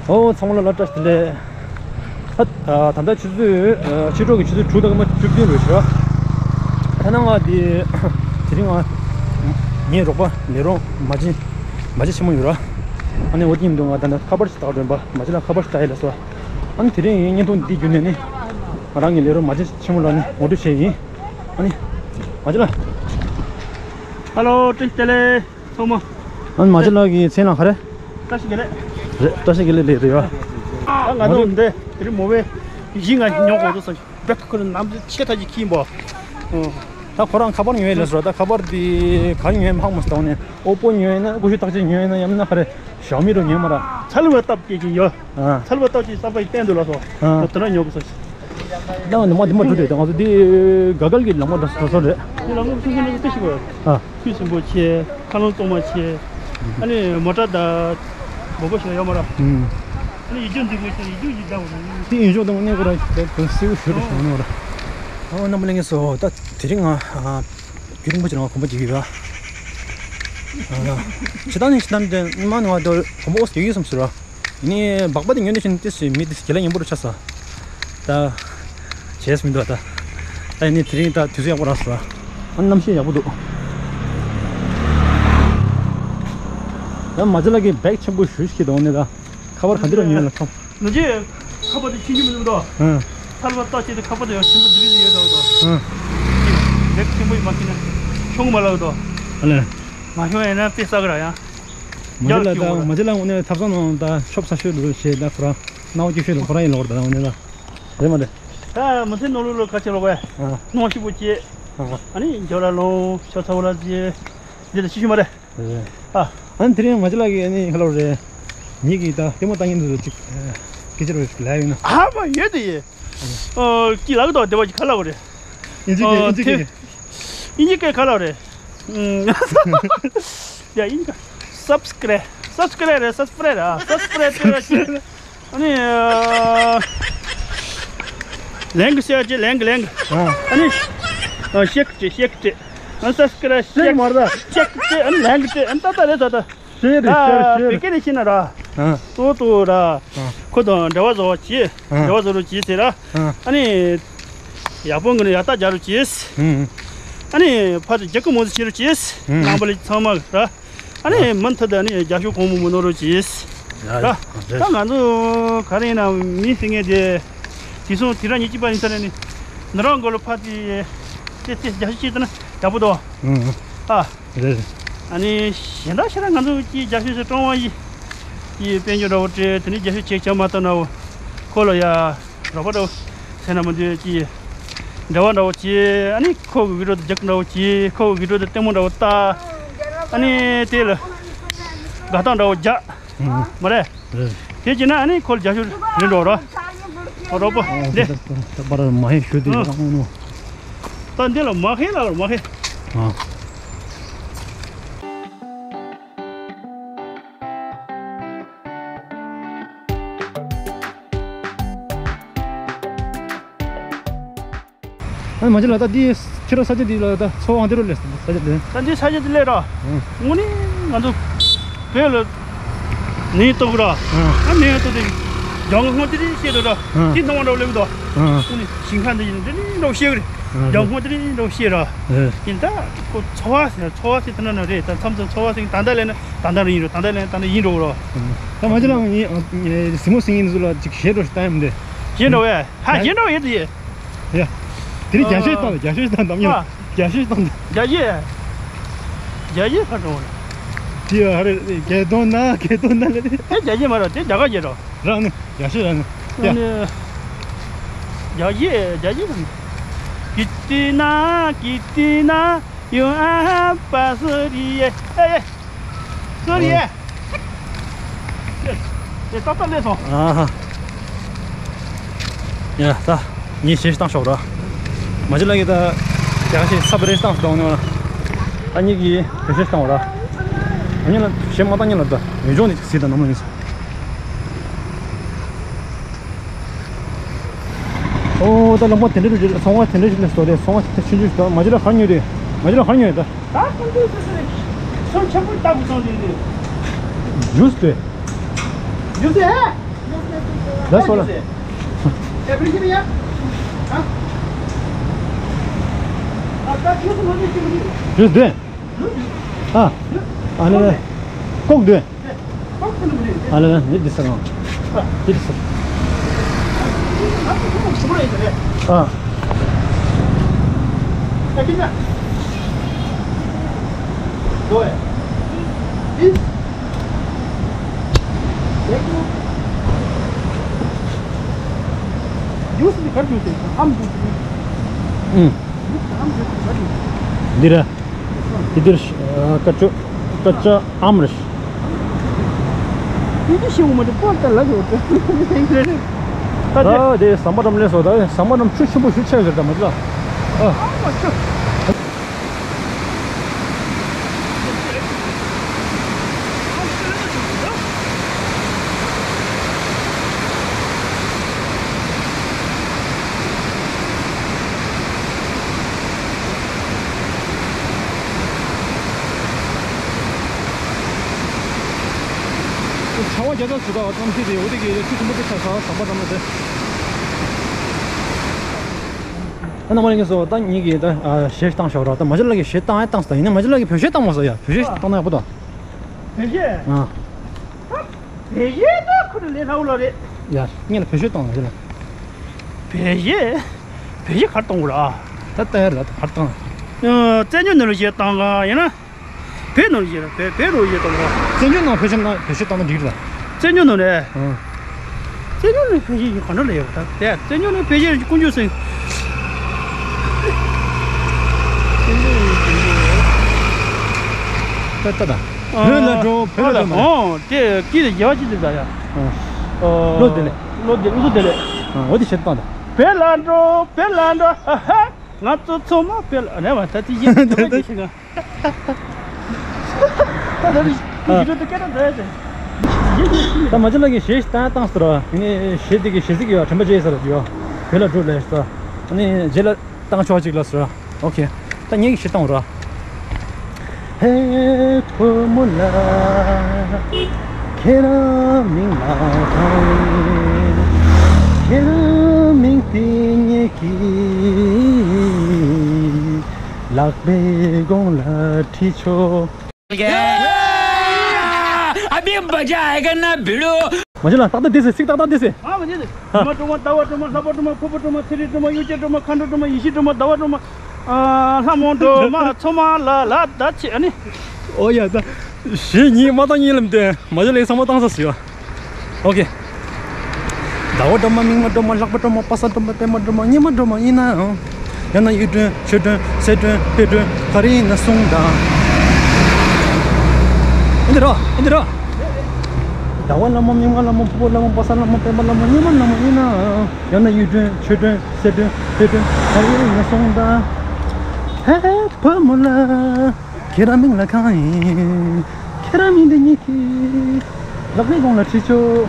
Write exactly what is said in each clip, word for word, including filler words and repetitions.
ཨོ་ཚང་མ་ལ་ལ་བཀྲ་ཤིས་བདེ་ལེགས། ད་ད་ལྟ་ཆུ་ཚོད་ཕྱི་དྲོ་གི་ཆུ་ཚོད་དྲུག་དང་སྐར་མ་བཅུ་བདུན་རེད་ཤག་ཐ་ན་ང་དེ་དེ་རིང་ང་ངའི་རོགས་པ་ལས་རོགས་མ་བྱན་མ་བྱན་ཆེན་མོ་ཡོད་ར། ཨ་ནི་འོ་དེ་ཡིན་དུས་ང་ད་ལྟ་ཁ་པར་ཞིག་བཏགས་འགྲོ་ཡིན་པ། མ་བྱན་ལ་ཁ་པར་ཞིག་བཏགས་ཡིན་ལ་སོ། ཨ་ནི་དེ་རིང་ངའི་བརྙན་ཐུང་འདི་བརྒྱུད་ནས་ནི་ང་རང་གི་ལས་རོགས་མ་བྱན་ཆེན་མོ་ལ་ནི་ངོ་སྤྲོད་བྱས་ཡིན། ཨ་ནི་མ་བྱན་ལ། ཧ་ལོ་བཀྲ་ཤིས་བདེ་ལེགས། ཐོག་མ། ཨ་ནི་མ་བྱན་ལགས་ཀྱི་མཚན་ལ་ག་རེ། བཀྲ་ཤིས་བདེ་ལེགས། རེད། བཀྲ་ཤིས་བདེ་ལེགས་ལེགས་རེད་ཡ། ད་ང་ཚོ་འདི་དེ་རིང་མོ་བས་གཞི་ང་ཉོ་དགོས་འདུག་ས་བེག་ཁུར་ནམ་ཆེ་ཐག་ཅིག་ཁྱིམ་པོ། ད་ཁོ་རང་ཁ་པར་ཉོས་ལས་སོ། ད་ཁ་པར་དེ་ག་ཉོས་མ་ཧ་མ་སོང་ནས། ཨོ་པོ་ཉོས་ན། ཀུ་ཤུ་ཐག་ཆོད་ཉོས་ན། ཡང་ན་ག་རེ། ཞའོ་མི་རུ་ཉོས་མ་ར། ཚལ་བ་སྟབས་ཀྱིས་ཀྱི་ཡོད། ཨ། ཚལ་བ་སྟབས་ཀྱིས་གསར་པ་ཡི་བསྟན་འདུག་ལ་སོ། ཨ། དེ་ན་ཉོ་དགོས་ས། ད་ང་ནི་མ་དེ་མ་འགྲོ་དེ། ད་ང་ཚོ་འདི་ག་གལ་གྱི་ལམ་ཁ་འགྲོ་སོ་སོ་རེད། འདི་ལམ་ཁ་སོ་སོ་ནས་ལྟ་ཞིག་གོ། ཨ། ཁུལ་ཆེན་པོ་ཆེ། མཁའ་རླུང་གཙང་མ་ཆེ། ཨ་ནི་མོ་ཊ་ད་མང་པོ་ཞིག་ཡོད་མ་ར། ཨུམ། ཨ་ནི་ཡིད་འཇོག་འཛིན་པོ་ཆེ། ཡིད་འཇོག་ཡིད་འདྲ་བ་རེད། དེ་ཡིད་འཇོག་དང་གནས་སྐོར་ར་དེ་གོ་སེའུ་ཞུ་རེ་ཞུ་ནོ་ར། ཨ་རྣམ་པ་ལྷན་རྒྱས་ཚོ། ད་དེ་རིང་ང་རྒྱུན་རིང་པོ་ཅིག་རིང་ང་གོམ་པ་རྒྱག་གི་ཡོད། ཨ། ཇི་ལྟར་ནས་ཇི་ལྟར་དེ་མ་ནི་ང་དོ་གོམ་པ་ཨོ་སི་རྒྱག་གི་ཡོད་བསམ་ཟེར་ར། ནི་སྦག་སྦག་དེ་ཉོས་ནས་ཕྱིན་ཏེ་སི་མི་དེ་སི་གྱལ་ལ་ཉན་པོ་རུ་ཆགས་ས། ད་བྱས་མི་འདུག་ད། ད་ནི་དེ་རིང་ད་དུས་ཚོད་ཡག་པོ་རག་སོང་། ཨ་གནམ་གཤིས་ཡག་པོ་འདུག་ད་མ་ཇི་ལགས་ཀྱིས་བེག་ཆེན་པོ་ཞུ་ཞིག་གི་འདུག་ནི་ད། ཁ་པར་ག་འདི་རུ་ཉོས་ལ་ཁམས། ནུ་ཅི། ཁ་པར་དེ་ཆུང་ཆུང་མི་འདུག་ད། ཨ། ཚལ་བ་སྟག་ཅིག་དེ་ཁ་པར་དེ་ཡང་ཆེན་པོ་འདི་རུ་ཡོད་ད་ད། ཨ། བེག་ཆེན་པོ་ཡིན་མ་ཤེས་ན་ཆུང་མ་ལགས་ད། ཨ་ལེ། མ་ཤོང་ཡིན་ན་དཔེ་ས་གི་ར་ཡང་། མ་ཇི་ལགས་ད། མ་ཇི་ལགས་དངོས་གནས་ཐབ་ཚང་ནང་ད་ཆོབ་ས་ཤོད་འགྲོ་བྱེད་ད། ཁོ་རང་སྣང་བ་སྐྱིད་ཤོས་ལ་ཁོ་རང་ཡིན་ལོག་ད་དངོས་གནས་ད། རེད་མ་རེད། ད་མི་ཚེ་ནོར་ལུག་ལ་ཁ་ཆེ་ལོག་པས། ཨ། སྣང་བ་སྐྱིད་པོ་སྐྱེས། ཨ། ཨ་ནི་འཇོ་ལ་ལོང་ཆོ་ཚ་བོ་ལ་ཅི། འདི་ལ་ཤི་ཤི་མ་རེད། རེད། ཨ། ཨ་ནི་དེ་རིང་མ་ཇི་ལགས་ཀྱིས་ཨ་ནི་ཁ་ལོ་རེད། ངེད་ཀྱིས་ད་ལྟད་མོ་ལྟ་མཁན་དེ་ཚོ་ཅིག་སྐད་ཆ་རོ་ཞིག་ལབ་ཡོད་ན། ཨ་མ་ཡོད་དེ་ཡིན། ཨ། ཀྱི་ལག་ཏོ་བདེ་བ་ཅིག་ཁ་ལ་བ་རེད། ཨིན་ཇི་སྐད། ཨ། ཨིན་ཇི་དེ་སྐད། ཨིན་ཇི་སྐད་ཁ་ལ་བ་རེད། ཨུམ། ཡ་ཨིན་ཇི་སྐད། སབ་སི་ཀྲའི་སབ་སི་ཀྲའི་རེད། སབ་སི་ཀྲའི་རེད། སབ་སི་ཀྲའི་ཨ། ཨ་ནི། ཨ། ལེང་གི་ཤེར་བྱེད། ལེང་གི་ལེང་གི། ཨ། ཨ་ནི། ཨ། ཤེར་བྱེད། ཤེར་བྱེད། ཨ། སབ་སི་ཀྲའི་ཤེར་མ་རེད། ཤེར་བྱེད། ཨ་ནི་ལེང་གི་བྱེད། ཨ་ནི་ཏག་ཏག་རེད་ད་ད། ཤེར་རེད། ཤེར་ཨ། ཤེར། བི་ཀེ་ནི་ཤི་ན་ར། ཨ། ཏོ་ཏོ་ར། ཨ། ཁོ་དང་འབྲེལ་བ་བཟོ་བ་བྱེད། ཨ། འབྲེལ་བ་བཟོ་རོགས་བྱེད་ཟེར་ར། ཨ། ཨ་ནི། ཡག་པོ་ངི་ནི་ཡག་ཐག་རྒྱག་རོགས་བྱེད། ཨ། ཨ་ནི་ཕར་ཚུར་རྒྱབ་སྐྱོར་མང་ཙམ་བྱེད་རོགས་བྱེད། ཨ། རྣམ་པ་ལྷན་རྒྱས་ཚང་མ་ར། ཨ་ནི་མུ་མཐུད་དུ་ཨ་ནི་རྒྱབ་སྐྱོར་གང་མང་མང་གནང་རོགས་གྱིས། ཡ། ད་ད་ང་ཚོ་ག་རེ་ཡིན་ན་མི་ཟེར་མཁན་དེ། དེང་སང་དུས་རབས་ཉེར་གཅིག་པ་ཡིན་ས་རེད། ནི་ནི་རང་མགོ་ལ་ཕར་དེ་དེ་དེ་རྒྱབ་སྐྱོར་བྱེད་ཐུབ་ན་ཡག་པོ་འདུག་ཨ། རེད་རེད། ཨ་ནི་གཞན་དག་ཤ་ར་ང་ཚོ་གི་རྒྱབ་སྐྱོར་བྱེད་ཀྲོང་བ་ཡི་ཡི་དཔལ་འབྱོར་འདྲ་བོ་སྤྲད། དེ་ནི་རྒྱབ་སྐྱོར་བྱེད་ཆོག་མ་གཏོགས་ན་འོ་ཁོ་ལ་ཡ། རོགས་པ་འདྲ་བོ་ཟེར་ན་མི་འདོད་ཀྱི། འབྲེལ་བ་འདྲ་བོ་བྱེད། ཨ་ནི་ཁོ་གི་བི་ཌིའོ་དེ་རྒྱག་འདྲ་བོ་བྱེད། ཁོ་གི་བི་ཌིའོ་དེ་ལྟད་མོ་འདྲ་བོ་ལྟ། ཨ་ནི་དེ་ལ་དགའ་སྟངས་འདྲ་བོ་རྒྱག་ཨང་། མ་རེད། རེད། དེ་བྱས་ན་ཨ་ནི་ཁོ་ལ་རྒྱབ་སྐྱོར་རེད་འགྲོ་ར། ཨོ་རོགས་པ་ཨོ་འདི། ད་ད་པར་མ་ཧེ་ཞུ་དེ་ཨང་ནོ། ད་འདི་ལ་མ་ཧེ་ལ་མ་ཧེ། ཨ། ཨ་མ་ཅི་ལ་ད་འདི་ཁྱེད་རང་ས་ཆ་འདི་ལ་ད་ཚོ་བང་དེ་རུ་ལས་ས་ཆ་འདི། ད་འདི་ས་ཆ་འདི་ལས་ར། ཨང་། དངོས་གནས་ང་ཚོ་བོད་ལ་ནས་ཏོག་ར། ཨང་། ཨ་ནས་ཏོག་དེ་རྒྱང་སྔོ་དེ་རིང་ཤེས་ར། ཨང་། དེ་སྣང་བ་འདྲ་བོ་ལེགས་འདུག་ཨང་། དངོས་གནས་ཞིང་ཁ་འདི་ཡིན་དེ་རིང་འདྲ་བོ་ཤེས་རེད། ཨང་། རྒྱང་སྔོ་དེ་རིང་འདྲ་བོ་ཤེས་ར། ཨང་། ཡིན་ད་ཁོ་ཚོ་བ་ཟེར་ཚོ་བ་ཟེར་དེ་ན་ན་རེད། ད་མཚམས་མཚམས་ཚོ་བ་ཟེར་ད་ལྟ་ལས་ན་ད་ལྟ་ར་ཡིན་རོ། ད་ལྟ་ལས་ན་ད་ལྟ་ཡིན་རོ་ར། ཨང་། ད་མ་ཅི་ལ་ངས་སི་མོ་སིང་ཡིན་ཚུལ་ལ་ཅིག་ཤེས་འགྲོ་ཞིག་ད་ཡམ་དེ། ཤེས་འགྲོ་བས། ཧ་ཡ། ཤེས་འགྲོ་ཡིན་དེ། ཡ། དེ་རིང་རྒྱ་ཤོད་བཏང་། རྒྱ་ཤོད་བཏང་། གཏམ་ཡོད། ཨ། རྒྱ་ཤོད་བཏང་། རྒྱ་ཡེ། རྒྱ་ཡེ་ཕར་འགྲོ་བ། དེ་ཧ་རེ་རྒྱ་དོན་ན་རྒྱ་དོན་ན་ལེ། དེ་རྒྱ་ཡེ་མ་རེད། དེ་རྒྱ་གར་ཡེ་རོ། རང་ནི་རྒྱ་ཤོད་རང་ནི། ཡ། རྒྱ་ཡེ་རྒྱ་ཡེ་རང་ནི། གི་ཏི་ན་གི་ཏི་ན་ཡོང་ཨ་པ་སུ་རི་ཡེ་ཨེ་ཡེ། སོ་རི་ཡ། དེ་ཏག་ཏག་ལས་སོང་། ཨ་ཧ། ཡ་ད། ངས་ཞེ་ཞིག་བཏང་ཤོག་ར། མ་ཅི་ལ་གི་ད། རྒྱ་ཞིག་སབ་རེ་བཏང་སོང་ནོ། ད་ངེད་ཀྱིས་དེ་ཞེ་བཏང་བ་ར། ཨ་ཉི་ལ་ཞེ་མ་བཏང་ཉི་ལ་ད། ཡོན་ལྗོངས་ནས་ཅིག་ཟིག་ད་ནམ་ལ་ཡིན་སོང་། ཨོ་ད་ལམ་པ་དེ་འདྲ་རུ་རེད། སོང་བ་དེ་འདྲ་རུ་རེད་སོ་རེད། སོང་བ་དེ་ཆུང་ཆུང་ཞིག་ད། མ་ཅི་ལ་གར་ཉོས་རེད། མ་ཅི་ལ་གར་ཉོས་རེད་ད། ད་ཁོང་ཚོས་སོ་སོ་རེད། སོ་ཆེན་པོ་ལྟ་དགོས་སོང་དེ་རེད། ཇུས་དེ། ཇུས་དེ། ད་སོ་ལ། ཇུས་འདོན། ཨ། ཨ་ལེ་ལེ། ཀོག་འདོན། ཨ་ལེ་ལེ། འདི་འདི་ས་གང་། འདི་འདི་ས། ཨ། འདི་ར། འདི་འདིར་སྐད་ཆ་སྐད་ཆ་ཨམ་རེད། འདི་འདི་ཤེས་འོང་མ་འདི་པོ་ལྟ་ལ་ཡོད་ད། ཨ་དེ་ཟམ་པ་འགྲམ་ལས་སོ་ད་ཟམ་པ་འགྲམ་ཆུ་ཆེན་པོ་ཞིག་ཆགས་ཡོད་ད་མ་ལ། ཨ། ཨ་མ་ཆུ། ཆར་པ་རྒྱག་ས་ཟུར་ད་བ་ཙམ་ཞིག་དེ་འོ་དེ་གི་ཆུ་ཆེན་པོ་དེ་ཆགས་ས་ཟམ་པ་འགྲམ་ལ་དེ། ཨ་ནང་མ་ལ་ངེས་སོ་ད་ངེད་ཀྱིས་ད་གཞས་བཏང་ཤོག་ར། ད་མ་ཇི་ལགས་ཀྱིས་གཞས་བཏང་ཡ་བཏང་ས་ད་ཡིན་ན་མ་ཇི་ལགས་ཀྱིས་བོད་གཞས་བཏང་མ་སོང་ཡ། བོད་གཞས་བཏང་ན་ཡག་པོ་ད། བོད་གཞས། ཨ། བོད་གཞས་ད་ཁོ་རང་ལས་སླ་བོ་ལ་རེད། ཡ་ངས་ལ་བོད་གཞས་བཏང་མ་ཇི་ལགས། བོད་གཞས། བོད་གཞས་ག་རེ་བཏང་དགོས་ར། ད་བཏང་ཡ་ར་ད་ག་རེ་བཏང་། ཨ། བཙན་བྱོལ་ནང་ལ་གཞས་བཏང་ག་ཡིན་ན། བོད་ནང་ལ་གཞས་ར་བོད་བོད་རུ་གཞས་བཏང་ག་བཙན་བྱོལ་ནང་བོད་གཞས་བཏང་བོད་གཞས་བཏང་ན་འགྲིག་ར། བཙན་བྱོལ་ནང་ནས། ཨང་། བཙན་བྱོལ་ནང་བོད་གཞས་ཡིན་ག་འདྲ་ལ་ཡོད་ད་དེ་བཙན་བྱོལ་ནང་བོད་གཞས་ཀུན་སྤྱོད་ཟིན། ད་ད་ད། བོད་ལ་འགྲོ་བོད་ལ་འགྲོ་མ་རེད། ཨོ་དེ་སྐད་དེ་རྒྱལ་བ་ཅི་དེ་ད་ཡ། ཨོ། ལོ་དེ་ལས། ལོ་དེ་ལོ་དེ་ལས། ཨོ་དེ་བཤད་སྟངས་དང་། བོད་ལ་འགྲོ་བོད་ལ་འགྲོ་ཨ་ཧ། ང་ཚོ་ཚང་མ་བོད་ལ་རེད་བ་ད་དེ་ཡིན་དེ་བ་དེ་ཤི་ག་ད་ད་རེ་ཡིན་དུ་སྐད་ད་ད་ཡ་ད་མ་ཅི་ལགས་ཀྱིས་གཞས་ཤིག་བཏང་བཏང་ཟེར་བ། ཡིན་ནི་གཞས་དེ་གི་གཞས་ཚིག་གི་བ་དྲན་པ་བརྗེད་ཟེར་བ་ཡོད། བོད་ལ་འགྲོ་ལས་ཟེར། ཨ་ནི་རྗེས་ལ་བཏང་ཆོག་ཅིག་ལ་ཟེར། ཨོ་ཁེ། ད་ངས་ཀྱི་ཤི་བཏང་ར། ཧེ་བུ་མོ་ལ། ཁྱེད་རང་མིང་ལ་གང་ཡིན། ཁྱེད་རང་མིང་དེ་ངས་ཀྱི་ལག་པའི་གོང་ལ་བྲིས་ཆོག अभी मजा आएगा ना भिड़ू। མ་གཞི་ལ་ཏག་ཏག་འདི་ཟེར། ཚིག་ཏག་ཏག་འདི་ཟེར། ཨ་མ་འདི་ཟེར། ཉི་མ་སྒྲོལ་མ། ཟླ་བ་སྒྲོལ་མ། ལྷག་པ་སྒྲོལ་མ། ཕུར་བུ་སྒྲོལ་མ། ཚེ་རིང་སྒྲོལ་མ། གཡུ་བྱད་སྒྲོལ་མ། མཁའ་འགྲོ་སྒྲོལ་མ། ཡེ་ཤེས་སྒྲོལ་མ། ཟླ་བ་སྒྲོལ་མ། ཨ་ལྷ་མོ་སྒྲོལ་མ། ཚང་མ་ལ་ལ་ད་ཆེ་ཨ་ནི། ཨོ་ཡ་ད། གཞས་གཉིས་མ་བཏང་གཉིས་ལམ་དེ་མ་གཞི་ལ་ཚང་མ་བཏང་ས་ཟེར་བ། ཨོ་ཁེ། ཟླ་བ་སྒྲོལ་མ། མིག་དམར་སྒྲོལ་མ། ལྷག་པ་སྒྲོལ་མ། པ་སངས་སྒྲོལ་མ། པད་མ་སྒྲོལ་མ། སྙེ་མ་སྒྲོལ་མ་ཡིན་ནའང་། ཡང་ན་གཡུ་སྒྲོན་ཆོས་སྒྲོན་སེ་སྒྲོན་དཔེ་སྒྲོན་ག་རེ་ཡིན་ན་གསུངས་དང་། ཨེ་འདི་ར་ཨེ་འདི་ར། ཟླ་བ་ལྷ་མོ། མིག་དམར་ལྷ་མོ། ཕུར་བུ་ལྷ་མོ། པ་སངས་ལྷ་མོ། པད་མ་ལྷ་མོ། སྙེ་མ་ལྷ་མོ་ཡིན་ནའང་། ཡང་ན་གཡུ་སྒྲོན་ཆོས་སྒྲོན་སེ་སྒྲོན་དཔེ་སྒྲོན་ག་རེ་ཡིན་ན་གསུངས་དང་། ཧེ་བུ་མོ་ལ། ཁྱེད་རང་མིང་ལ་གང་ཡིན། ཁྱེད་རང་མིང་འདི་ཉིད་ཀྱི་ལག་ལེན་གོང་ལ་ཁྲིད་ཆོག་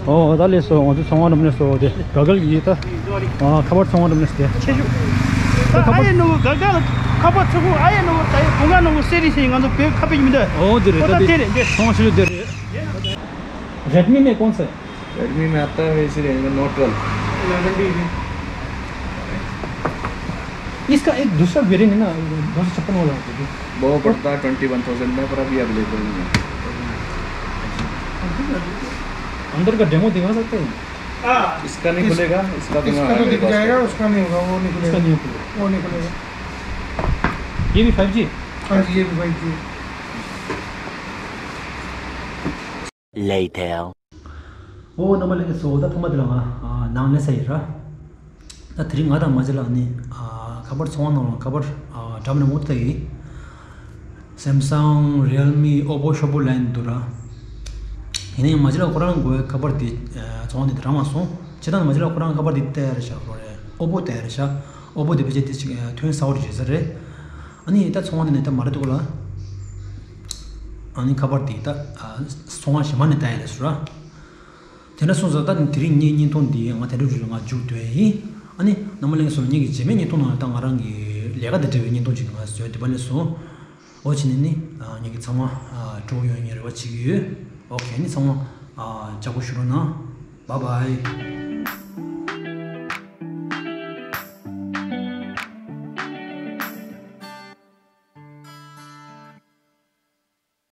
ཨོ་ད་ལས་སོ། ང་ཚོ་ཚོང་བ་འགྲམ་ལས་སོ། དེ་ག་གལ་གྱི་ད་ཨ་ཁ་པར་ཚོང་བ་འགྲམ་ལས་སོ། དེ་ཆེ་ཤོས། ད་ཨ་ཡེ་ནོ་ག་གལ་ཁ་པར་ཚོ་ཁུ་ཨ་ཡེ་ནོ་ད་ཡེ་བུང་ག་ནོ་སེ་རི་སེ་ང་ཚོ་བེ་ཁ་པེ་མི་འདུག་ཨོ་དེ་རེད། ཨོ་ད་ད་དེ་དེ་རེད་དེ། ཚོང་ཤེས་དེ་རེད། Redmi में कौन सा है? Redmi में आता है इसीलिए इनमें Note ट्वेल्व। इसका एक दूसरा वेरिएंट है ना, दो सौ छप्पन वाला होता है। वो पड़ता है ट्वेंटी वन थाउजेंड में, पर अभी अवेलेबल नहीं है। अंदर का डेमो दिखा सकते हैं? हाँ। इसका नहीं खुलेगा, इसका तो इसका तो दिख जाएगा, उसका नहीं होगा, वो नहीं खुलेगा। इसका नहीं खुलेगा। वो नहीं खुलेगा। ये भी फ़ाइव जी? हाँ जी, ये भी five G. Later. ཨོ་རྣམ་པ་ལྷན་རྒྱས་ཚོ། ད་ཐོག་མ་དེ་ལ་ང་ནང་ལ་ས་ཡིན་ར། ད་དེ་རིང་ང་དང་མ་གཞི་ལ་ནི་ཁ་པར་ཚོང་བ་ནང་ལ་ཁ་པར་འདྲ་མི་འདྲ་མང་པོ་ཐོག་ཡིན། Samsung, Realme, Oppo ཤོག་བུ་ལ་ཡིན་འདུག་ར། ཡིན་ན་ཡང་མ་གཞི་ལ་ཁོ་རང་གོ་ཁ་པར་དེ་ཚོང་བ་དེ་རག་མ་སོང་། བྱས་ཙང་མ་གཞི་ལ་ཁོ་རང་ཁ་པར་དེ་ལྟ་ཡ་རེད་ཤག་ཁོ་རེ་Oppo ལྟ་ཡ་རེད་ཤག Oppo དེ་ཕལ་ཆེར་དེ་ཅིག་ཐོན་ས་བར་བརྗོད་ས་རེད། ཨ་ནི་ད་ཚོང་བ་དེ་ནས་ད་མ་རེད་འདུག་ལ། ཨ་ནི་ཁ་པར་དེ་ད་ཚོང་བ་གཞན་པ་ནས་ལྟ་ཡ་རེད་ཟེར་ར། དེ་འདྲ་སོང་ཙང་ད་དེ་རིང་ངའི་བརྙན་ཐུང་འདི་ང་དེ་འདྲ་རུ་ལ་ང་མཇུག་བསྡུ་ཡ་ཡིན། ཨ་ནི་རྣམ་པ་ལྷན་རྒྱས་ཚོ་ངེད་ཀྱི་རྗེས་མའི་བརྙན་ཐུང་ནང་ལ་ད་ང་རང་གི་ལས་ཀ་དང་འབྲེལ་བའི་བརྙན་ཐུང་ཅིག་ང་བཟོས་བསྡད་པ་ལས་སོང་། འོ་བྱས་ནས་ནི་ངེད་ཀྱི་ཚང་མ་སྤྲོ་པོ་ཡོང་ཡ་རེ་བ་བྱེད་ཀྱི་ཡོད། ཨོ་ཁེ། ཨ་ནི་ཚང་མ་ ཨ། ལྕགས་པོ་བཞུ་རོགས་གནང་། བཱའི་བཱའི།